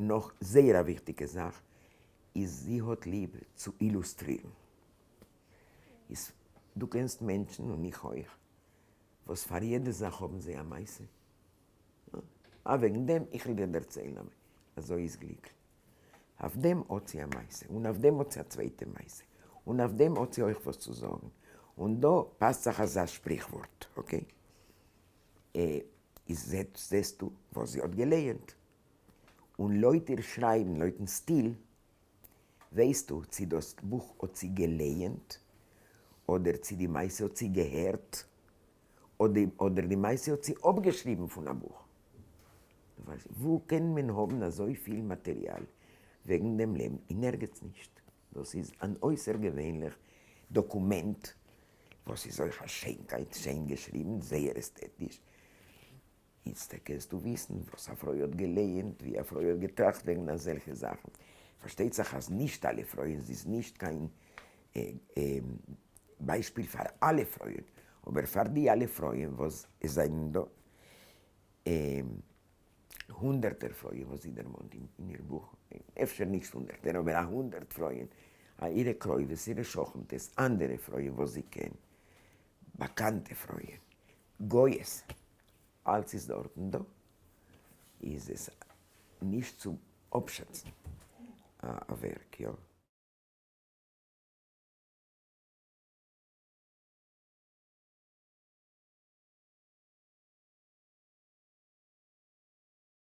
נאך זייער א וויכטיגע זאך איז זי האט ליב צו אילוסטרירן. איז דו קענסט מענטשן און איך אויך וואס פאר יעדע זאך האבן זיי א מעשה. אה וועגן דעם איך וועל דיר דערציילן א מעשה. אזוי איז גליקל. אויף דעם האט זי א מעשה און אויף דעם האט זי א צווייטע מעשה און אויף דעם האט זי אויך וואס צו זאגן. און דא פאסט זיך אזא שפריכווארט okay. איז זעסטו וואס זי האט געלייענט. און לויט איר שרייבן, לויטן סטיל, ווייסטו צי דאס בוך האט זי געלייענט, אדער צי די מעשה האט זי געהערט, אדער די מעשה האט זי אפגעשריבן פון א בוך. וואו קען מען האבן אזויפיל מאטעריאל וועגן דעם לעבן? אין ערגעץ נישט. דאס איז אן אויסערגעווענליך דאקומענט, וואס איז אויך א שיינקייט, שיין געשריבן, זייער עסטעטיש. איצטער קענסטו וויסן וואס א פרוי האט געלייענט, ווי א פרוי האט געטראכט וועגן אזעלכע זאכן. פארשטייט זיך אז נישט אלע פרויען, זי איז נישט קיין ביישפיל פאר אלע פרויען, אבער פאר די אלע פרויען וואס עס זענען דא הונדערטער פרויען וואס זי דערמאנט אין איר בוך, אפשר נישט הונדערטער אבער א הונדערט פרויען, אירע קרובות, אירע שכנ'טעס, אנדערע פרויען וואס זי קען, באקאנטע פרויען, גויעס, אלץ איז דארטן דא, איז עס נישט צו אפשאצן א ווערק, יא.